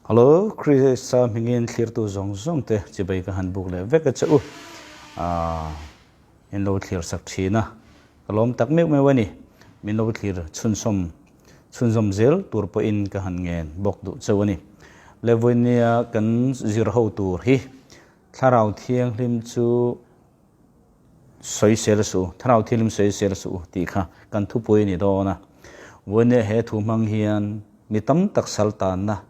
Hello, Krista hmingin thlirtu zawng zawng te chibai ka han buk leh vek a che u. In lo thlir sak thin a, ka lawm tak meuh meuh a ni. Min lo thlir chhunzawm chhunzawm zel tur pawhin ka han ngen bawk duh cheu a ni. Levoinia kan zir ho tur hi Thlarau Thianghlim chu sawisel suh u, Thlarau Thianghlim sawisel suh u tih kha kan thupui a ni dawn a. Vawinia he thu hmang hian mi tam tak sal tanna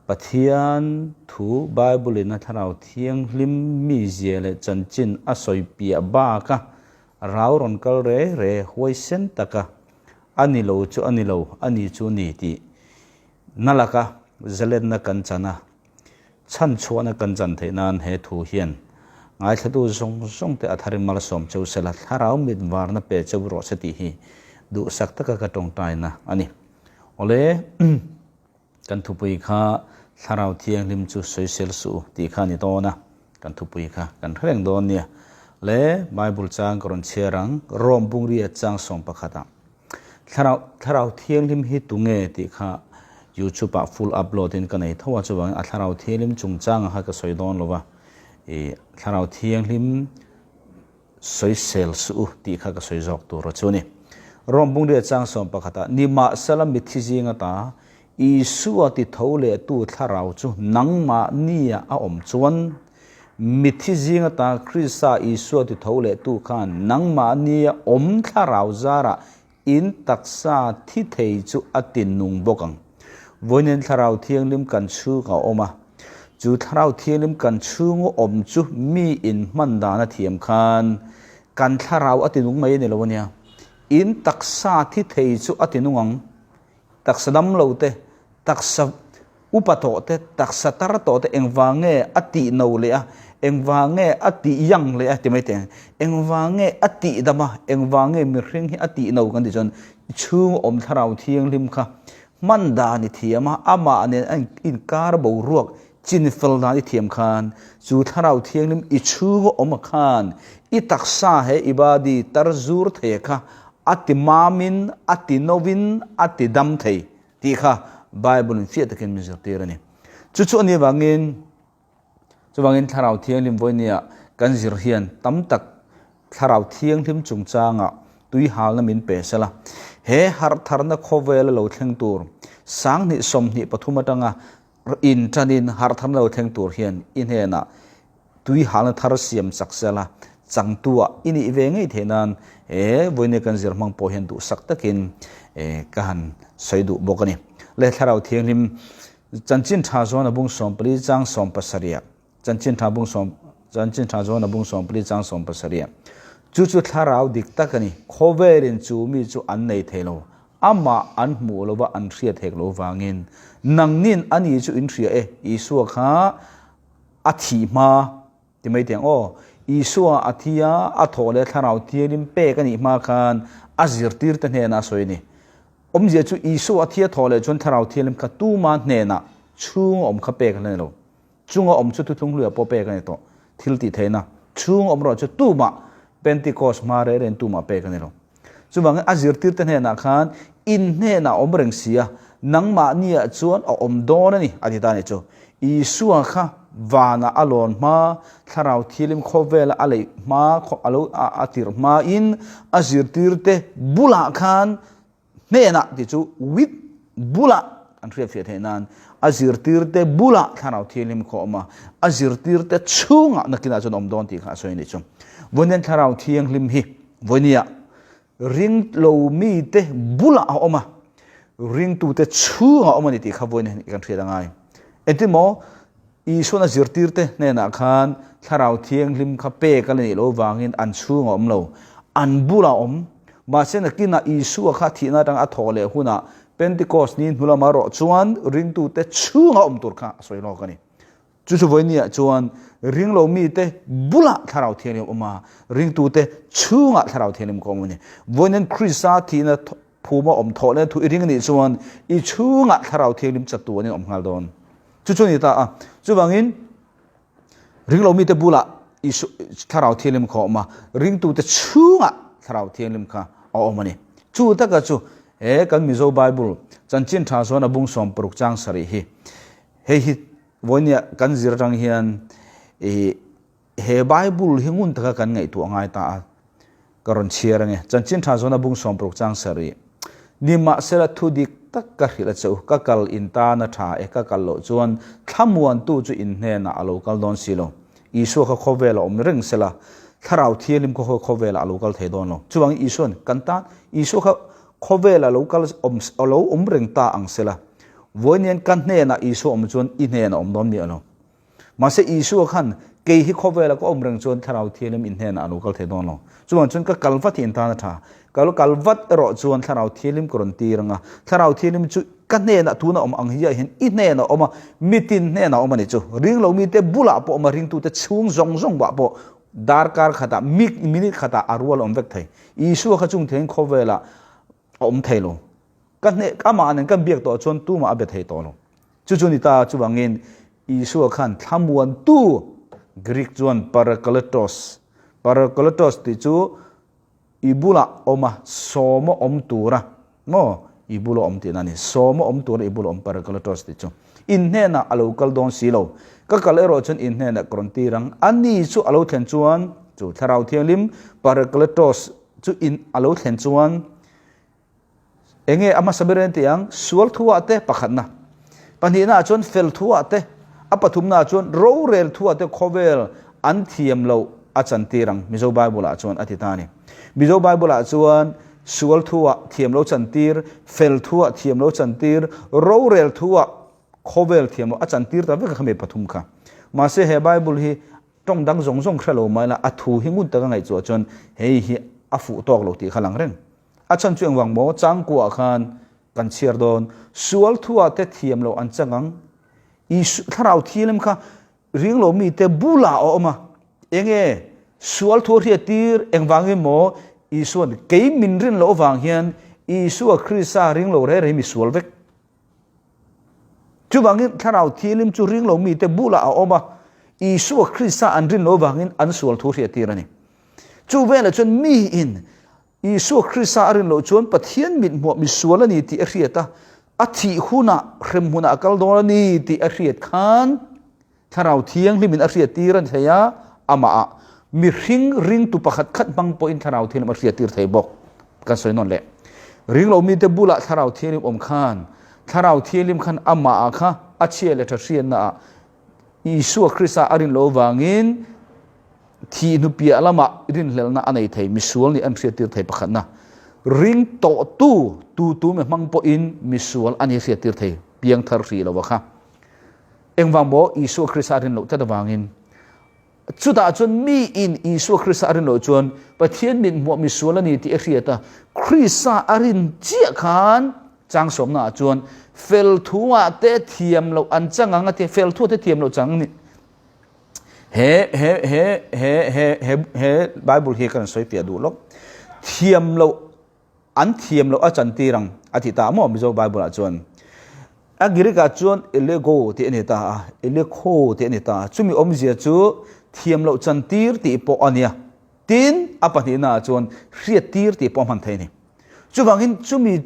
Pathian thu Bible-in a Thlarau Thianghlim mizia leh chanchin a sawi piah baka rau rawn kal re re huaisen taka a ni lo chu a ni lo, a ni chu ni tih na laka zalenna kan chan a. Chhan chhuahna kan chan theih nan he thu hian ngaithlatu zawng zawng te a tharin malsawm cheu sela thlarau mit varna pe cheu rawh se tih hi duhsak taka ka tawngtaina a ni. Awle, kan thupui kha thlarau thianghlim chu sawisel suh u tih kha a ni dawn a, kan thupui kha kan hre reng dawn nia. Le, Bible chang ka rawn chhiar ang, Rome bungria chang 11 ah. Thlarau thlarau thianghlim hi tunge tih kha YouTube ah full upload in ka nei tho a, chuvangin a thlarau thianghlim chungchanga kha ka sawi dawn lo va, ih thlarau thianghlim sawisel suh u tih kha ka sawi zawk tur a chu ni. Rome bungria chang 11 ah, Nimahsela mithi zing ata Isua ti tho leh tu thlarau chu nangmahnia a awm chuan, Mithi zing ata Krista Isua ti tho leh tu khan nangmahnia awm thlarau zarah in taksa thi thei chu a ti nung bawk ang. Vawiin Thlarau Thianghlim kan chhung a awm a, chu Thlarau Thianghlim kan chhunga awm chu mi in hman dan a thiam khan kan thlarau a ti nung mai a ni lo ania. In taksa thi thei chu a ti nung ang. Taksa dam lo te, taksa upa tawh te, taksa tar tawh te engvang nge a tih no leh a, engvang nge a tih yang leh a ti mai teh ang, engvang nge a tih dam a, engvang nge mihring hi a tih no kan tih chuan chhung awm thlarau thianghlim kha hman dan i thiam a, amah nen a inkar boruak chinfel dan i thiam khan chu thlarau thianghlim i chhung awm a khan i taksa he i body tar zur thei kha a ti mamin a ti novin a ti dam thei tih kha Bible in fiah takin min zirtir a ni. Chu chu a nih avangin chuvangin Thlarau Thianghlim vawinia kan zir hian tam tak Thlarau Thianghlim chungchanga tui halna min pe sela. He harh tharna khawvela lo thleng tur 2023 atanga in tanin harh tharna lo thleng tur hian i hnenah tui halna thar siam chak sela changtua i nih ve ngei theih nan he vawinia kan zir hmang pawh hian duhsak takin ka han sawi duh bawk a ni. Le Thlarau Thianghlim Chanchin Tha Zawn a bung 14 chang 17 Chanchin Tha bung sawm Chanchin Tha Zawn a bung 14 chang 17 Chu chu thlarau dik tak a ni, khawvelin chu mi chu an nei thei lo, amah an hmuh lova an hriat hek lo vangin nangnin a ni chu in hria e, Isua kha a thih hma ti mai teh ang aw. Isua a thi a, a thawh leh thlarau thianghlim pek a nih hma khan a zirtirte hnenah a sawi a ni. Awmzia chu Isua a thi a thawh leh chuan thlarau thianghlim kha tuma hnenah chhung awm kha pek a la ni lo. Chunga awm chu thuthlung hluiah pawh pek a ni tawh. Thil tih theihna chhung awm rawh chu tumah Pentecost hma reh reng tumah pek a ni lo. Chuvangin a zirtirte hnenah khan in hnenah a awm reng si a, nangmahniah chuan a awm dawn a ni, a ti ta a ni chu. Isua kha vanah a lawn hma, Thlarau Thianghlim khawvela a leih hma, a lo a tirh hmain a zirtirte bulah khan hnenah tih chu with bulah an hriatfiah theih nan a zirtirte bulah Thlarau Thianghlim khaw awm a, a zirtirte chhungah nakinah chuan awm dawn tih kha a sawi a nih chu. Vawiin Thlarau Thianghlim hi vawinia ring lo mite bulah a awm a, ringtute chhungah a awm a ni tih kha vawiin hian kan hriat a ngai. Engtin maw Isuan a zirtirte hnenah khan Thlarau Thianghlim kha pek a la nih loh vangin an chhungah a awm lo, an bulah a awm. Mahse nakinah Isua kha thihna atanga a thawh leh hunah Pentecost ni hnu lama rawh chuan ringtute chhungah awm tur kha a sawi lawk a ni. Chu chu vawinia chuan ringlo mite bulah Thlarau Thianghlim a awm a, ringtute chhungah Thlarau Thianghlim ka awm a ni. Vawiin Krista thihna phuma awm thawh leh thu i ring a nih chuan i chhungah Thlarau Thianghlim chatuan in awm nghal dawn. Chu chu a ni ta a. Chuvangin ringlo mite bulah Isu Thlarau Thianghlim kha a awm a, ringtute chhungah Thlarau Thianghlim kha a awm a ni. Chu taka chu he kan Mizo Bible Chanchin Tha Zawn a bung 16 chang 7 hi. Hei hi vawinia kan zir atang hian i he Bible hi ngun taka kan ngaihtuah ngai ta a. Ka rawn chhiar ange. Chanchin tha zawna bung sawmparuk chang sarih. Nimahsela thu dik tak ka hrilh a che u, ka kal in tan a tha e, ka kal loh chuan thlamuantu chu in hnenah a lo kal dawn si lo. Isua kha khawvel a awm reng sela, Thlarau Thianghlim khaw khawvelah a lo kal thei dawn lo. Chuvangin Isua'n kan tan Isua kha khawvel a lo kal awm a lo awm reng ta ang sela, vawiin ka hnenah Isua awm chuan i hnenah awm dawn miah lo. Mahse Isua khan kei hi khawvela ka awm reng chuan Thlarau Thianghlim in hnenah a lo kal thei dawn lo. Chuvang chuan ka kal vat hi in tan a tha. Ka lo kal vat erawh chuan Thlarau Thianghlim ka rawn tir ang a, Thlarau Thianghlim chu ka hnenah tuna awm ang hiah hian i hnenah awm a, mitin hnenah awm a ni chu. Ringlo mite bulah pawh awm a, ringtute chhung zawng zawng buah pawh darkar khatah, minute khatah a rual awm vek thei. Isua kha chung theiin khawvelah a awm thei lo. Ka hneh, amah nen kan biak tawh chuan tumah a be thei tawh lo. Chu chu ni ta, chuvangin Isua khan thlamuantu, Greek chuan parakletos, parakletos tih chu I bulah awm a, sawma awm tura maw i bula awm tihna a ni. Sawma awm tura i bula awm Parakletos tih chu. In hnenah a lo kal dawn si lo. Ka kal erawh chuan in hnenah ka rawn tir ang. A ni chu a lo thlen chuan, chu Thlarau Thianghlim Parakletos chu in a lo thlen chuan, Enge a hmasa ber en tih ang? Sual thuah te pakhatna. Pahnihnaah chuan fel thuah te, a pathumnaah chuan rorel thuah te khawvel an thiam loh a chantir ang, Mizo Bible-ah chuan a ti ta a ni. Mizo Bible-ah chuan sual thuah thiam lo chantir, fel thuah thiam lo chantir, rorel thuah khawvel thiam loh a chantir ta vek a khami pathum kha. Mahse he Bible hi tawng dang zawng zawng hre lo mai la, a thu hi ngun taka ngaihtuah chuan hei hi a fuh tawk lo tih kha lang reng. A chhan chu engvang maw? Changkuah khan kan chhiar dawn. Sual thuah te thiam loh an chang ang. Isu, thlarau thianghlim kha ring lo mite bulah a awm a. Enge sual thu a hriat tir? Engvangin maw? Isua'n kei min rin loh avang hian Isua Krista ring lo reh reh mi sual vek. Chuvangin thlarau thianghlim chu ring lo mite bulah a awm a, Isua Krista an rin loh avangin an sual thu hriat tir a ni. Chu velah chuan miin Isua Krista a rin loh chuan Pathian mithmuah misual a ni tih a hriat a, a thih hunah hremhmunah a kal dawn a ni tih a hriat khan Thlarau Thianghlimin a hriat tir a ni thei a, amahah mihring ringtu pakhat khat hmang pawhin Thlarau Thianghlim a hriat tir thei bawk. Kan sawi nawn leh. Ringlo mite bulah Thlarau Thianghlim awm khan Thlarau Thianghlim khan amahah kha a chhia leh tha hriatnaah Isua Krista a rin loh avangin Thih hnu piah lamah rinhlelhna a nei thei, misual nih an hriattir thei pakhatna. Ring tawhtu tu tu mi hmang pawhin misual a ni hriattir thei, piangthar hrih lo a kha. Engvang maw Isua Krista a rin loh tlat avangin. Chutah chuan miin Isua Krista a rin loh chuan Pathian mithmuah misual a ni tih a hriat a, Krista a rin chiah khan chang sawmnaah chuan fel thuah te thiam loh an chang ang a ti a, fel thuah te thiam loh chang ni. He he he he he he he Bible hi kan sawi fiah duh lawk. Thiam loh an thiam loh a chantir ang a ti ta maw Mizo Bible ah chuan. A Greek ah chuan elego tih a ni ta a, elekho tih a ni ta a. Chumi awmzia chu thiam loh chantir tih pawh a nia. Tin, a pahnihna ah chuan hriattir tih pawh a hman thei a ni. Chuvangin chumi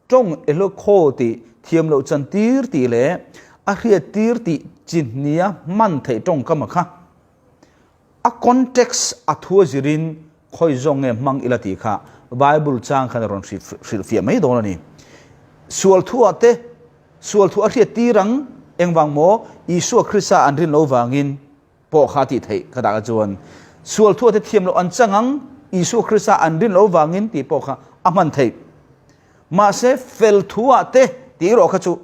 Tawng elokhaw tih, thiam loh chantir tih leh a hriattir tih chi hnia hman theih tawngkam a kha. A context a thu a zirin khawi zawng nge hmang ila tih kha Bible chang khan a rawn hrilhfiah mai dawn a ni. Sual thuah te, sual thu a hriattir ang, engvang maw Isua Krista an rin lo vangin, pawh kha tih theih ka dah chuan sual thuate thiam loh an chang ang, Isua Krista an rin loh vangin tih pawh kha a hman theih. Mahse fel thuah te tih erawh kha chu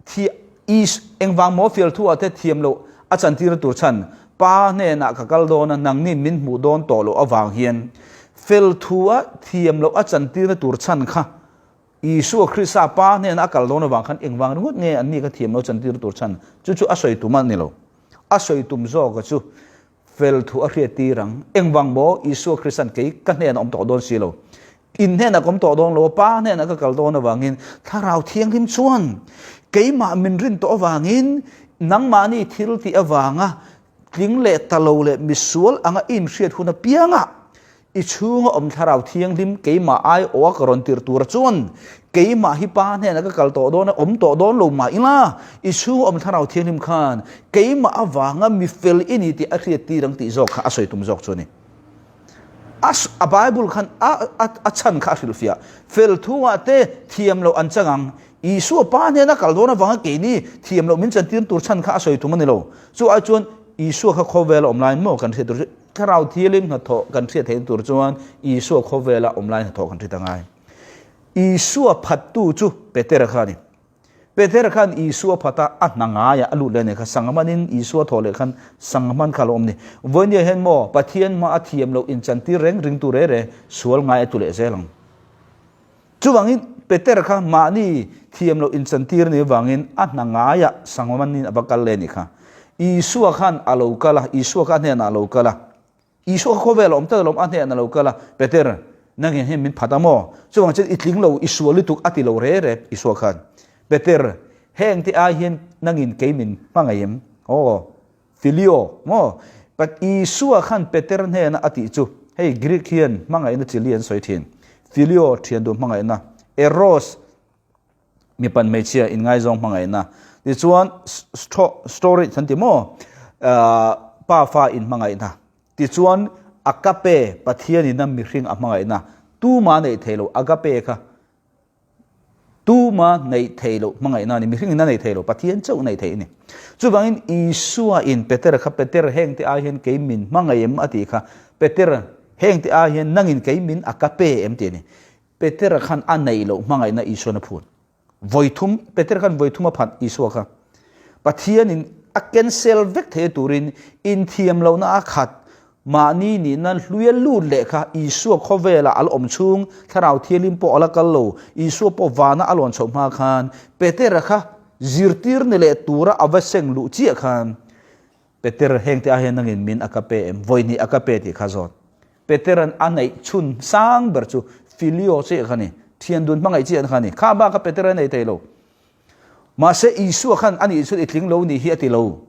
thi Is engvang maw fel thuah te thiam loh a chantirna tur chhan Pa hnenah ka kal dawn a, nangni min hmuh dawn tawh loh avang hian fel thua thiam loh a chantirna tur chhan kha Isua Krista Pa hnenah a kal dawn avang khan engvang ringawt nge anni kha thiam lo chantir tur chhan chu chu a sawi tum a ni lo. A sawi tum zawka chu fel thu a hriat tir ang. Engvang maw Isua Krista'n kei ka hnenah awm tawh dawn si lo. In hnenah ka awm tawh dawn lo a, Pa hnenah ka kal dawn avangin Thlarau Thianghlim chuan keimah min rin tawh avangin nangmahni thil tih avanga tling leh ta lo leh misual anga i inhriat hun apiangah I chhunga awm Thlarau Thianghlim keimah aiawha ka rawn tirh tura chuan. Keimah hi Pa hnenah ka kal tawh dawn a, awm tawh dawn lo mah ila, i chhunga awm Thlarau Thianghlim khan keimah avanga mi fel i ni tih a hriat tir ang tih zawk kha a sawi tum zawk chu a ni. A a Bible khan a a a chhan kha a hrilhfiah. Fel thungah te thiam loh an chang ang. Isua Pa hnena kal dawn avanga keini thiam loh min chantir tur chhan kha a sawi tum a ni lo. Chu ai chuan Isua kha khawvela awm laiin maw kan hriat tur chu Thlarau Thianghlim hnathawh kan hriat theihna tur chuan Isua khawvela awm laiin hnathawh kan hriat a ngai. Isua phattu chu Petera kha a ni. Petera khan Isua phata a hna ngaiah a lut leh a ni kha, Sangmanin Isua thawh leh khan Sangman kha a lo awm ni. Vawinia hian maw Pathian hma a thiam loh inchantir reng ringtu re re sual ngai a tu leh zel ang. Chuvangin Petera kha mahni thiam loh inchantir ni avangin a hna ngaiah Sangmanin a va kal leh a ni kha. Isua khan a lo kal a, Isua kha a hnenah a lo kal a. Isua kha khawvel a awm tlat alawm, a hnehna lo kal a, Peter, nangin hian min phat a maw? Chuvang chuan i tling lo, i sual lutuk a ti lo re re Isua khan. Peter, heng te ai hian nangin kei min hmangaih em? Aw, Filio, maw? But Isua khan Peter hnena a tih chu, hei Greek hian hmangaihna chi li an sawi thin, Filio, thian duh hmangaihna, Eros, Mipan hmeichhia inngaizawng hmangaihna tichuan storage an ti maw pa fa inhmangaihna tichuan agape Pathian in a mihring a hmangaihna tuma neih theih loh agape kha tuma neih theih loh hmangaihna a ni mihring in a neih theih loh Pathian chauh neih theih a ni chuvangin Isua in Petera kha Peter heng te ai hian kei min hmangaih em a tih kha Peter heng te ai hian nangin kei min agape em tih a ni Petera khan a neih loh hmangaihna Isuan a phut. Vawi thum, Petera khan vawi thum a phat Isua kha. Pathianin a cancel vek thei turin inthiam lohna a khat, mahni nihna hluia lut leh kha Isua khawvela a la awm chhung, Thlarau Thianghlim pawh a la kal lo, Isua pawh vana a lawn chhoh hma khan Petera kha zirtir ni leh tura a va seng luh chiah khan Peter, hengte ah hian nangin min a ka pe em? Vawi hnih a ka pe tih kha zawt. Petera'n a neih chhun sang ber chu Filio chiah kha a ni. Thian dun hmangaih chiah kha a ni. Kha bak kha Petera nei thei lo. Mahse Isua khan a nih chhun i tling lo nih hi a ti lo.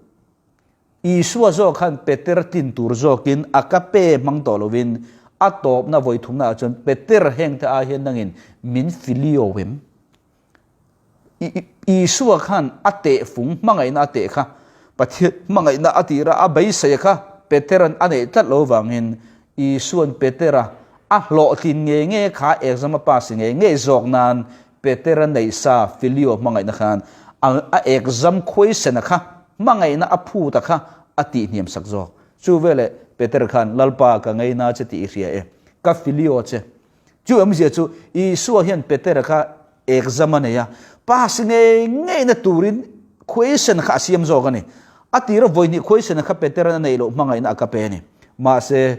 Isua zawk khan Peter tlin tur zawkin a ka pe hmang tawh lovin a tawpna vawi thumna ah chuan Peter hengte ah hian nangin min Filio em? Isua khan a tehfung hmangaihna a teh kha, Pathian hmangaihna a tira a beisei kha Petera'n a neih tlat lo vangin Isua'n Petera a hlawhtlin ngei ngei kha exam a pass ngei ngei zawk nan Petera neih sa Filio hmangaihna khan a exam khuaisena kha hmangaihna a phut a kha a tihhniam sak zawk. Chu veleh Petera khan Lalpa ka ngaina che tih i hria e, ka Filio che Chu awmzia chu Isua hian Petera kha exam a nei a, pass ngei ngeina turin question kha a siam zawk a ni. A tira vawihnih question kha Petera'n a neih loh hmangaihna a ka pe a ni. Mahse,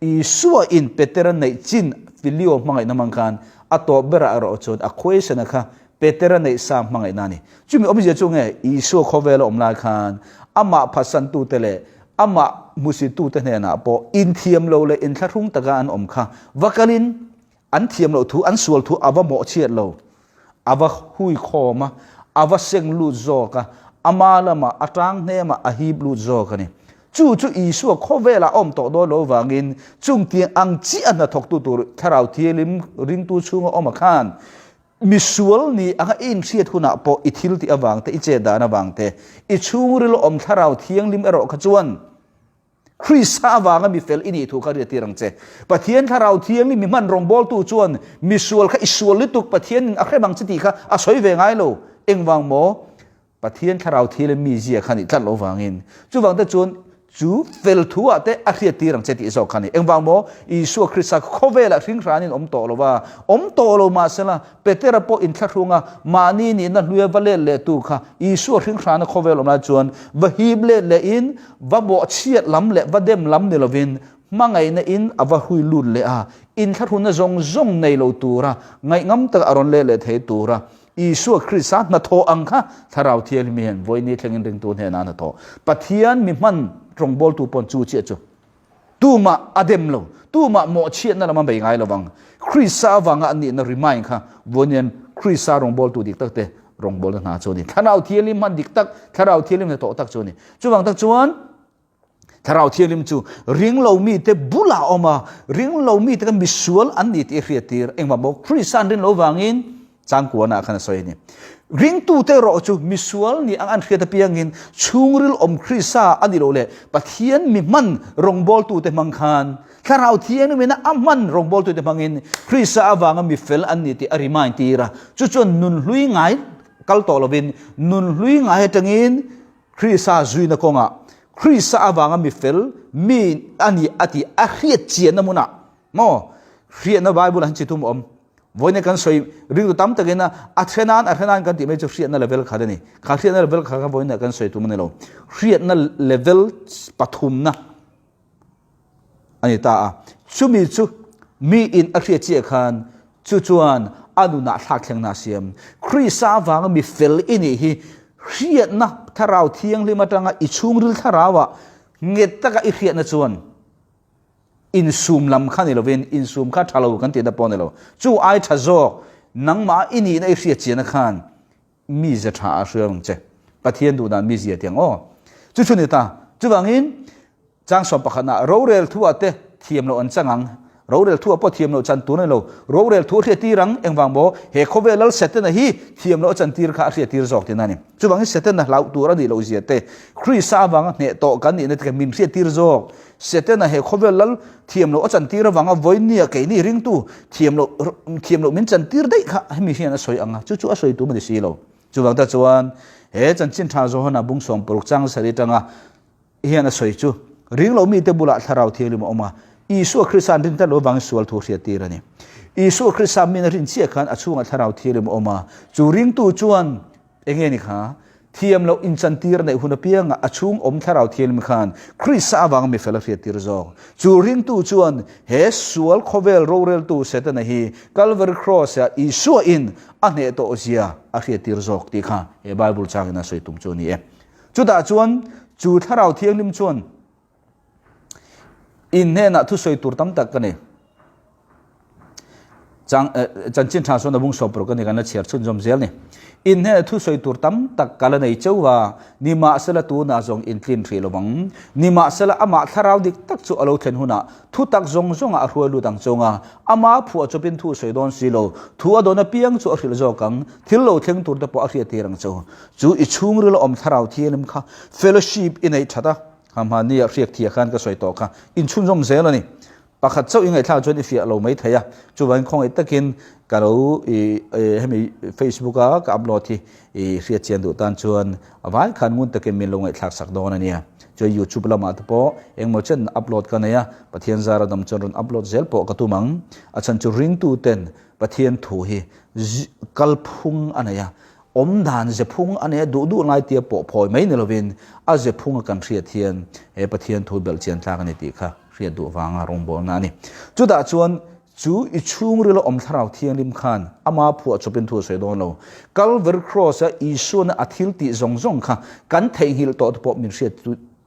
Isua in Petera neih chin Filio hmangaihna hmang khan a tawp berah erawh chuan a question kha Petera neih sa hmangaihna a ni. Chumi awmzia chu nge Isua khawvela awm lai khan amah phatsantute leh Amah hmusitute hnenah pawh inthiam lo leh inthlahrung taka an awm kha va kalin an thiam loh thu, an sual thu a va mawhchhiat lo, a va hui khawm a, a va seng lut zawk a, ama lamah a tang hnemah a hip lut zawk a ni. Chu chu Isua khawvelah a awm tawh dawn lo vangin chungtiang ang chiah hnathawktu tur Thlarau Thianghlim ringtu chhunga awm a khan Misual ni anga i inhriat hunah pawh i thil tih avang te, i chet dan avang te, i chhungril awm thlarau thianghlim erawh kha chuan Krista avanga mi fel i nih thu kha riatir ang che. Pathian thlarau thianghlim mi hman rawngbawltu chuan misual kha i sual lutuk Pathianin a hrem ang che tih kha a sawi ve ngai lo. Engvang maw? Pathian thlarau thil a mizia kha nih tlat lo vangin chuvang te chuan chu fel thu ah te a hriat tir ang che tih zawk kha ni. Engvang maw? Isua Krista khawvelah hringhranin awm tawh lo va, awm tawh lo mahsela Petera pawh inthlahrunga mahni nihna hluia va let leh tu kha Isua hringhrana khawvel awm lai chuan va hip let leh in va bawhchhiat lam leh va dem lam ni lovin hmangaihna in a va hui lut leh a, inthlahrunna zawng zawng nei lo tura ngaihngam taka a rawn let leh thei tura Isua Krista hnathawh ang kha Thlarau Thianghlim hian vawiini thlengin ringtu hnenah a hnathawh. Pathian mi hman rawngbawltu pawn chu chiah chu tumah a dem lo, tumah mawhchhiatna lam a bei ngai lo vang. Krista avanga an nihna remind kha vawiin hian Krista rawngbawltu dik tak te rawngbawlna hna chu a ni. Thlarau Thianghlim hman dik tak, Thlarau Thianghlim hnathawh tak chu a ni. Chuvang tak chuan Thlarau Thianghlim chu ringlo mite bulah a awm a, ringlo mite kha misual an ni tih a hriattir. Engvah maw? Krista an rin lo vangin. Changkuana ah khan a sawi a ni. Ringtute erawh chu misual ni ang an hriat apiangin chhungril awm Krista a nih loh leh Pathian mi hman rawngbawltute hmang khan Thlarau Thianghlimina a hman rawngbawltute hmangin Krista avanga mi fel an ni tih a remind tir a. Chu chuan nun hlui ngai kal tawh lovin nun hlui ngai atangin Krista zuina kawngah Krista avanga mi fel mi a ni a tih a hriat chianna hmunah maw hriatna Bible ah hian chi thum a awm. Vawiin kan sawi ringtu tam takin a a thenan a thenan kan tih mai chu hriatna level khat a ni. Kha hriatna level kha kha vawiin kan sawi tum a ni lo. Hriatna level pathumna a ni ta a. Chumi chu mi in a hriat chiah khan chu chuan a nunah thlak thlengna a siam. Krista avanga mi fel i nih hi hriatna thlarau thianghlim atanga i chhungril thlarauah nghet taka i hriatna chuan Insum lam kha ni lovin insum kha tha lo kan tihna pawh a ni lo. Chu ai tha zawk, nangmah i nihna i hriat chiahna khan mi ze tha a hria ang che. Pathian duh dan mi zia tiang aw. Chu chu ni ta. Chuvangin chang sawm pakhatna rorel thu ah te thiam loh an chang ang. Rorel thu ah pawh thiam loh chan tur a ni lo. Rorel thu a hriat tir ang engvang maw? He khawvel lal Setana hi thiam loh a chan tir kha a hriat tir zawk tihna a ni. Chuvangin Setana hlauh tur a nih loh zia te, Krista avanga hneh tawh kan nihna te kha min hriat tir zawk. Setana he khawvel lal thiam loh a chantir avanga vawinia keini ringtu thiam loh thiam loh min chantir daih kha hemi hian a sawi ang a, chu chu a sawi tum a ni si lo. Chuvang ta chuan he chanchin tha Johana bung 60 chang sarih atanga hian a sawi chu ring lo mite bulah thlarau thianghlim a awm a, Isua Krista an rin tlat lo avangin sual thu hriat tir a ni. Isua Krista min a rin chiah khan a chhungah thlarau thianghlim a awm a, chu ringtu chuan Enge ni kha? Thiam loh inchantir neih hun apianga a chhung awm thlarau thianghlim khan Krista avanga mi fel a hriattir zawk. Chu ringtu chuan he sual khawvel roreltu Setana hi Calvary Cross-ah Isua in a hneh tawh zia a hriattir zawk tih kha he Bible changin a sawi tum chu a ni e. Chutah chuan chu thlarau thianghlim chuan In hnenah thusawi tur tam tak ka nei. Chang chanchin tha sawn a bung sawp ruk a ni kan la chhiar chhunzawm zel ni. In hnenah thusawi tur tam tak ka la nei chauh a, nimahsela tunah zawng in tlin hrih lo vang. Nimahsela amah thlarau dik tak chu a lo thlen hunah thu tak zawng zawngah a hruai lut ang chawng a, ama phuah chawpin thu sawi dawn si lo, thu a dawn apiang chu a hrilh zawk ang, thil lo thleng tur te pawh a hriattir ang chauh. Chu i chhungril a awm thlarau thianghlim kha fellowship i neih that a, Ha hmahnia hriak thia khan ka sawi tawh kha inchhunzawm zel a ni. Pakhat chauh i ngaihthlak chuan i fiah lo mai thei a, chuvangin khawngaih takin ka lo i hemi Facebook a ka upload hi i hriat chian duh tan chuan a vai khan ngun takin min lo ngaihthlak sak dawn a nia. Chuan YouTube lamah te pawh engmaw chen upload ka nei a, Pathian zara dam chuan rawn upload zel pawh ka tum ang. A chhan chu ringtu ten Pathian thu hi kalphung a nei a, Awm dan zephung a nia duh duh lai tia pawh phawi mai ni lovin a zephunga kan hriat hian he Pathian thu belh chian tlak a ni tih kha hriat duh vanga rawngbawlna a ni. Chutah chuan chu i chhungrila awm thlarau thianghlim khan ama phuah chawpin thu a sawi dawn lo. Calvary Cross-a Isuana a thil tih zawng zawng kha kan theihnghilh tawh te pawh min hriat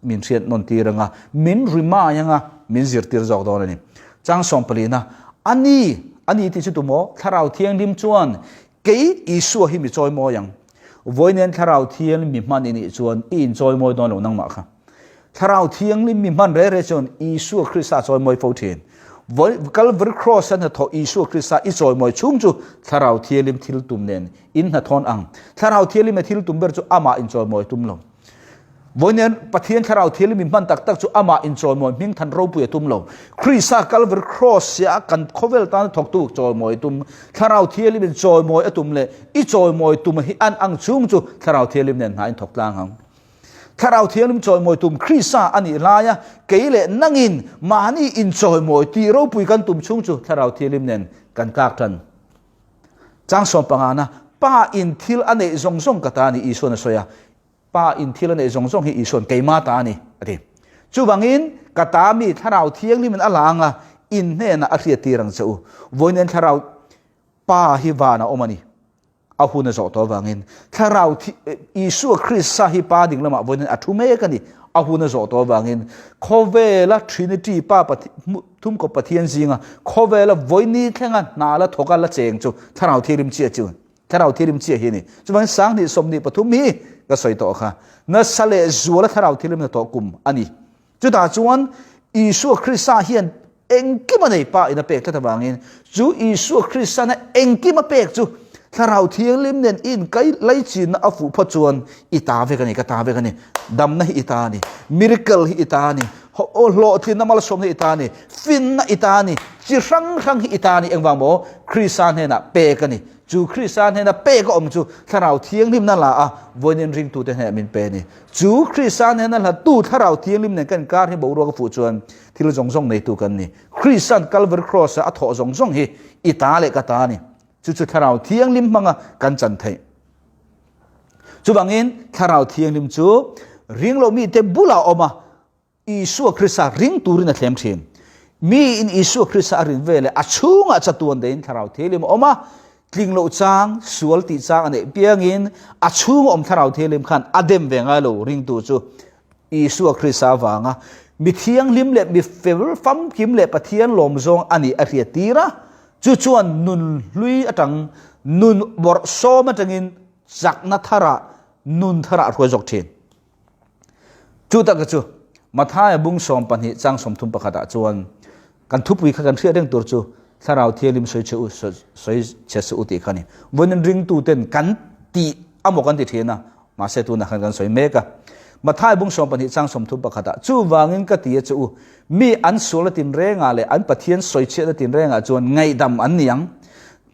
min hriat nawn tir anga, min remind anga min zirtir zawk dawn a ni. Chang sawmpalina, A ni, a ni tih chu tumaw? Thlarau thianghlim chuan Kei Isua hi mi chawimawi ang. Vawiin Thlarau Thianghlim mi hman i nih chuan i inchawimawi dawn lo nangmah kha. Thlarau Thianghlim mi hman reh reh chuan Isua Krista chawimawi fo thin. Vawi Calvary Cross a hnathawh Isua Krista i chawimawi chhung chu Thlarau Thianghlim thil tum nen in hnathawn ang. Thlarau Thianghlim a thil tum ber chu amah inchawimawi tum lo. Vawiin Pathian Thlarau Thianghlim in hman tak tak chu amah inchawimawi hming than ropui a tum lo. Krista Calvary Cross sia kan khawvel tana thawktu chawimawi a tum. Thlarau Thianghlim in chawimawi a tum leh i chawimawi tum hi an ang chhung chu Thlarau Thianghlim nen hna in thawk tlang ang. Thlarau Thianghlim chawimawi tum Krista a nih laia kei leh nangin mahni inchawimawi tih ropui kan tum chhung chu Thlarau Thianghlim nen kan tlak tan. Chang sawmpangana, Pa in thil a neih zawng zawng ka ta a ni Isuan a sawi a. Pa in thil a neih zawng zawng hi Isuan keima ta a ni, a ti. Chuvangin, ka ta mi Thlarau Thianghlimin a la ang a, in hnenah a hriattir ang che u. Vawiin Thlarau Pa hi van a awm a ni. A hun a zawh tawh avangin Thlarau Isua Krista hi Pa ding lamah vawiin a thu mek a ni. A hun a zawh tawh avangin khawvela Trinity Pa Thumkawp Pathian zinga khawvela vawiin thlenga hna la thawka la cheng chu Thlarau Thianghlim chiah chu Thlarau Thianghlim chiah hi a ni. Chuvangin 20 23 hi ka sawi tawh kha. Nasa leh zuala Thlarau Thianghlim hnathawh kum a ni. Chutah chuan Isua Krista hian engkim a nei pa in a pek tlat avangin chu Isua Kristana engkim a pek chu. Thlarau Thianghlim nen i inkai laichinna a fuh phawt chuan i ta vek a ni, ka ta vek a ni. Damna hi i ta a ni, miracle hi i ta a ni, hlawhtlinna malsawmna hi i ta a ni, finna i ta a ni, chi hrang hrang hi i ta a ni. Engvang maw? Krista hnenah pek a ni. Chu Krista hnena pek a awm chu Thlarau Thianghlimna la a, vawiin ringtute hnenah min pe a ni. Chu Krista hnena hlattu Thlarau Thianghlim nen kan inkar hi boruak a fuh chuan thil zawng zawng neitu kan ni. Krista'n Kalvari Kraws-a a thawh zawng zawng hi i ta leh ka ta a ni. Chu chu Thlarau Thianghlim hmanga kan chan theih. Chuvangin Thlarau Thianghlim chu ringlo mite bulah a awm a, Isua Krista ring turin a thlem thin. Miin Isua Krista a rin veleh a chhungah chatuan deiin Thlarau Thianghlim a awm a, tling loh chang, sual tih chang a neih piangin a chhunga awm Thlarau Thianghlim khan a dem ve ngai lo ringtu chu Isua Krista avanga mi thianghlim leh mi fel famkim leh Pathian lawm zawng a nih a hriat tir a, chu chuan nun hlui atang nun bawrhsawm atangin chakna tharah nun tharah a hruai zawk thin. Chu taka chu Mathaia bung 12 chang 31 ah chuan kan thupui kha kan hriat reng tur chu Thlarau Thianghlim sawi che u sawi che suh u tih kha a ni. Vawiin ringtuten kan tih amaw kan ti thin a, mahse tunah khan kan sawi mek a. Mathaia bung 12 chang 31 ah chuvangin ka ti a che u, mi an sualna tinrengah leh an Pathian sawichhiatna tinrengah chuan ngaihdam an ni ang.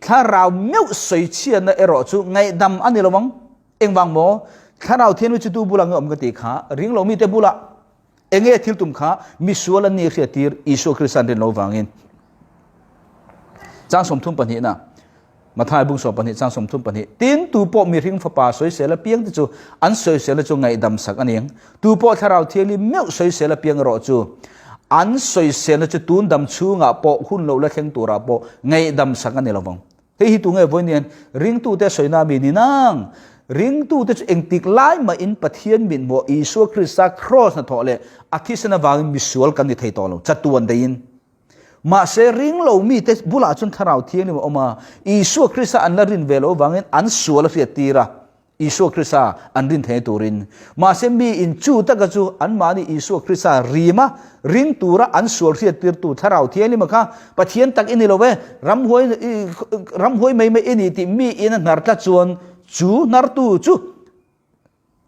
Thlarau meuh sawichhiatna erawh chu ngaihdam a ni lo ang. Engvang maw? Thlarau Thianghlim chu tu bulah nge awm ka tih kha? Ring lo mite bulah enge thil tum kha misual an ni hriat tir Isua Krista an rin lo vangin. Chang 32 na Mathai bung 12 chang 32 Tin tu pawh mihring fapa sawisel apiang te chu an sawisel chu ngaihdam sak a ni ang. Tu pawh Thlarau Thianghlim meuh sawisel apiang erawh chu an sawiselna chu tun dam chhungah pawh hun lo la thleng turah pawh ngaihdam sak a ni lovang. Hei hi tunge vawiin hian ringtute sawina mi ni nang? Ringtute chu engtik lai mahin Pathian mithmuh Isua Krista kraws hnathawh leh a thisen avangin misual kan ni thei tawh lo, chatuan deihin. Mahse, ringlo mite bulah chuan Thlarau Thianghlim a awm a, Isua Krista an la rin ve loh avangin an sual a hriattir a. Isua Krista an rin theih turin. Mahse mi in chu taka chu anmahni Isua Krista rima ring tura an sual hriattirtu Thlarau Thianghlim a kha Pathian tak i ni lo e, ramhuai ramhuai mai mai i ni tih mi in a hnar tlat chuan chu hnartu chu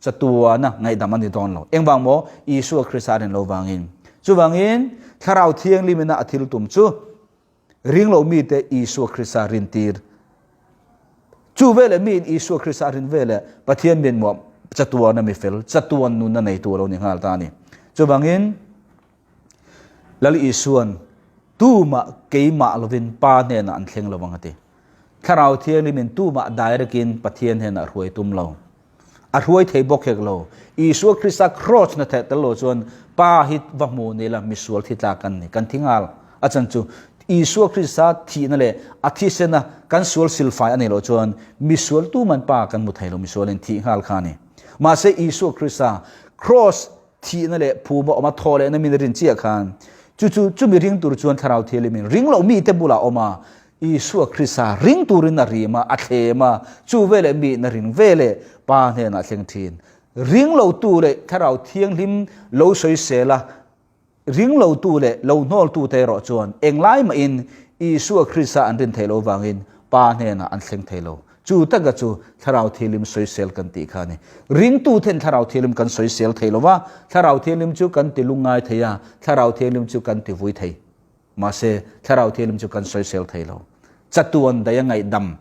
chatuana ngaihdam a ni dawn lo. Engvang maw? Isua Krista a rin lo vangin. Chuvangin Thlarau Thianghlim ina a thil tum chu Ring lo mite Isua Krista rintir. Chu veleh miin Isua Krista a rin veleh Pathian min muah chatuan a mi fel, chatuan nunna neitu a lo ni nghal ta a ni. Chuvangin Lal Isuan tumah keimah lovin Pa hnenah an thleng lo ang a ti. Thlarau Thianghlimin tumah direct-in Pathian hnenah hruai tum lo. A hruai thei bawk hek lo. Isua Krista kraws na theih tel lo chuan Pa hi va hmu ni la misual thi tlak kan ni, kan thi nghal. A chan chu Isua Krista thihna leh a thisena kan sual silfai a nih loh chuan misual tuman Pa kan hmu thei lo, misualin thih nghal kha a ni. Mahse Isua Krista kraws thihna leh phuma awma thaw lehna min rin chiah khan chu chu chumi ring tur chuan Thlarau Thianghlimin ring loh mite bulah awm a, Isua Krista ring turin a rim a, a thlem a, chu veleh miin a ring veleh Pa hnenah thleng thin. Ring lotu leh Thlarau Thianghlim lo sawisel a, ring lotu leh lo hnawltute erawh chuan englai mahin Isua Krista an rin theih loh vangin Pa hnenah an thleng thei lo. Chu taka chu Thlarau Thianghlim sawisel kan tih kha a ni. Ringtuten Thlarau Thianghlim kan sawisel thei lo va, Thlarau Thianghlim chu kan ti lungngai thei a, Thlarau Thianghlim chu kan ti vui thei. Mahse, Thlarau Thianghlim chu kan sawisel thei lo. Chatuan daih a ngaihdam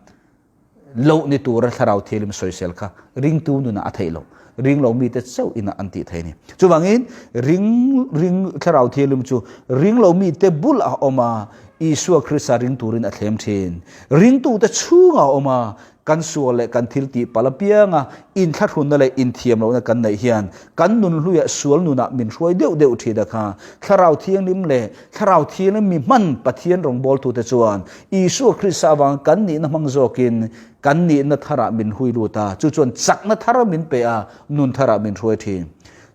loh ni tura Thlarau Thianghlim sawisel kha ringtu nunah a theih loh. Ring lo mite chauh inah an tih thei a ni. Chuvangin, ring, ring, Thlarau Thianghlim chu ring lo mite bulah a awm a, Isua Krista ring turin a thlem thin. Ringtute chhungah a awm a, Kan sual leh kan thil tih palh apianga inthlahrunna leh inthiam lohna kan neih hian kan nun hluiah sual nunah min hruai deuh deuh thin a kha. Thlarau Thianghlim leh Thlarau Thianghlim mi hman Pathian rawngbawltute chuan Isua Krista avanga kan nihna hmang zawkin kan nihna tharah min hui lut a, chu chuan chakna thar min pe a, nun tharah min hruai thin.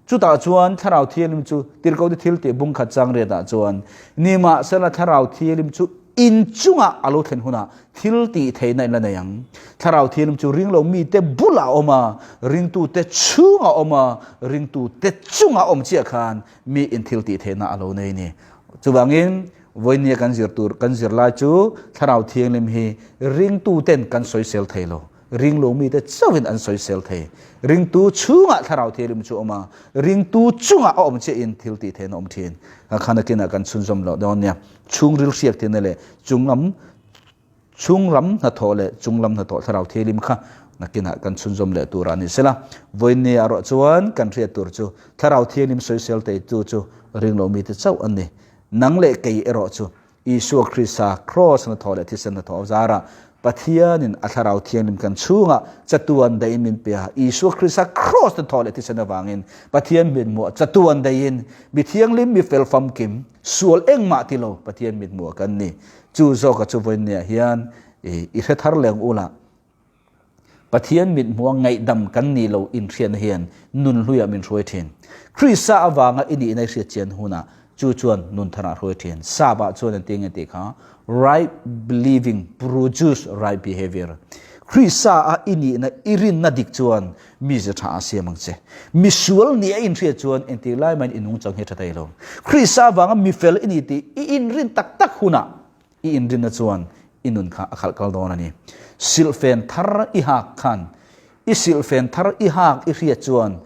Chutah chuan Thlarau Thianghlim chu Tirhkohte Thiltih bungkhat changriatah chuan nimahsela Thlarau Thianghlim chu In chungah a lo thlen hunah thil tih theihna in la nei ang. Thlarau Thianghlim chu ringlo mite bulah a awm a, ringtute chhungah a awm a, ringtute chungah a awm chiah khan mi in thil tih theihna a lo nei a ni. Chuvangin. Vawinia kan zir tur kan zir lai chu Thlarau Thianghlim hi ringtuten kan sawisel thei lo. Ringlo mite chauhin an sawisel thei. Ringtu chhungah Thlarau Thianghlim chu a awm a, ringtu chungah a awm chiahin thil tih theihna a awm thin. Ka khan akinah kan chhunzawm loh dawn nia. Chhungril hriak tihna leh chunglam chhunglam hnathawh leh chunglam hnathawh Thlarau Thianghlim kha nakinah kan chhunzawm leh tur a ni sela. Vawiinni ah erawh chuan kan hriat tur chu Thlarau Thianghlim sawisel theitu chu ringlo mite chauh an ni. Nang leh kei erawh chu Isua Krista kraws hnathawh leh thisen hnathawh zarah Pathianin a Thlarau Thianghlim kan chhungah chatuan daihin min pe a. Isua Krista kraws hnathawh leh thisen avangin Pathian mithmuah chatuan daihin mi thianghlim, mi fel famkim, sual engmah ti lo Pathian mithmuah kan ni. Chu zawka chu vawiinniah hian i hre thar leng ula. Pathian mithmuha ngaihdam kan nih loh inhriatna hian nun hluiah min hruai thin. Krista avanga i nihna i hriat chian hunah chu chuan nun tharah hruai thin. Sap-ah chuan an ti nge tih kha, Right believing produce right behavior. Krista-a i nihna i rinna dik chuan mize tha a siam ang che. Misual nih a inhriat chuan engtik lai mahin i nungchang hi a tha thei lo. Krista avanga mifel i ni tih i inrin tak tak hunah I inrinna chuan i nun kha a khalh kal dawn a ni. Silhfen thar i hak khan, i silhfen thar i hak i hriat chuan,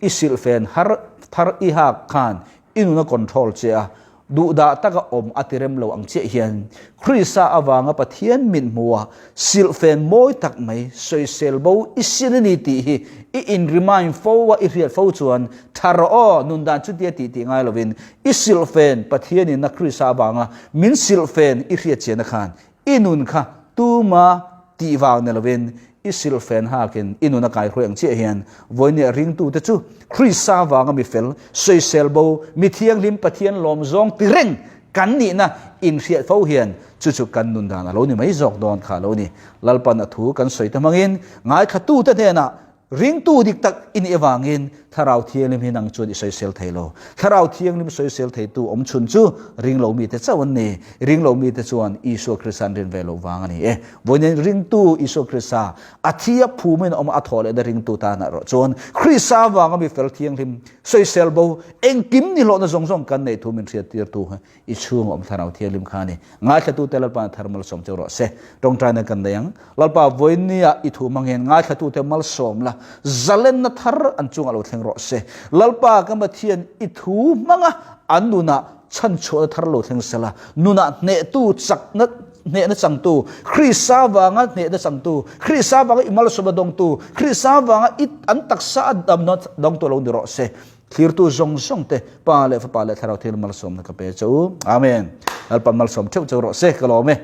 i silhfen har thar i hak khan i nun a control che a, duhdah taka awm a ti rem lo ang chiah hian Krista avanga Pathian min hmu a, silhfen mawi tak mai sawisel bo i sin a ni tih hi i in remind fo a, i hriat fo chuan tha rawh aw, nun dan chutia tih tih ngai lovin I silhfen Pathianin a Krista avanga min silhfen i hriatchiahna khan i nun kha tuma tih vang ni lovin i silhfen hakin i nun a kaihruai ang chiah hian vawinia ringtute chu Krista avanga mi fel, sawisel bo, mi thianghlim Pathian lawm zawng ti reng kan nihna inhriat fo hian chu chu kan nun dan a lo ni mai zawk dawn kha a lo ni. Lalpan a thu kan sawi te hmangin ngaithlatute hnenah Ringtu dik tak i nih avangin Thlarau Thianghlim hi nang chuan i sawisel thei lo. Thlarau Thianghlim sawisel theitu awm chhun chu ringlo mite chauh an ni. Ringlo mite chuan Isua Krista an rin ve loh vang a ni e. Vawiin ringtu Isua Krista a thi a phumin a awm a, a thawh lehna ringtu tanah erawh chuan Krista avanga mi fel thianghlim sawisel bo engkim nihlawhna zawng zawng kan neih thu min hriattirtu hi I chhung awm Thlarau Thianghlim kha a ni. Ngaithlatute Lalpa thar malsawm cheu rawh se. Tawngtaina kan nei ang. Lalpa vawinia i thu hmangin ngaithlatute malsawm la, zalenna thar an chungah lo thleng rawh se. Lalpa ka Pathian i thu hmanga an nunah chhanchhuahna thar lo thleng sela, nunah hnehtu chakna hnehna changtu, Krista vanga hnehna changtu, Krista vanga i malsawmna dawngtu, Krista vanga i an taksa a damna dawngtu lo ni rawh se. Thlirtu zawng zawng te Pa leh Fapa leh Thlarau Thianghlim malsawmna ka pe che u. Amen. Lalpan malsawm theuh cheu rawh se ka lawm e.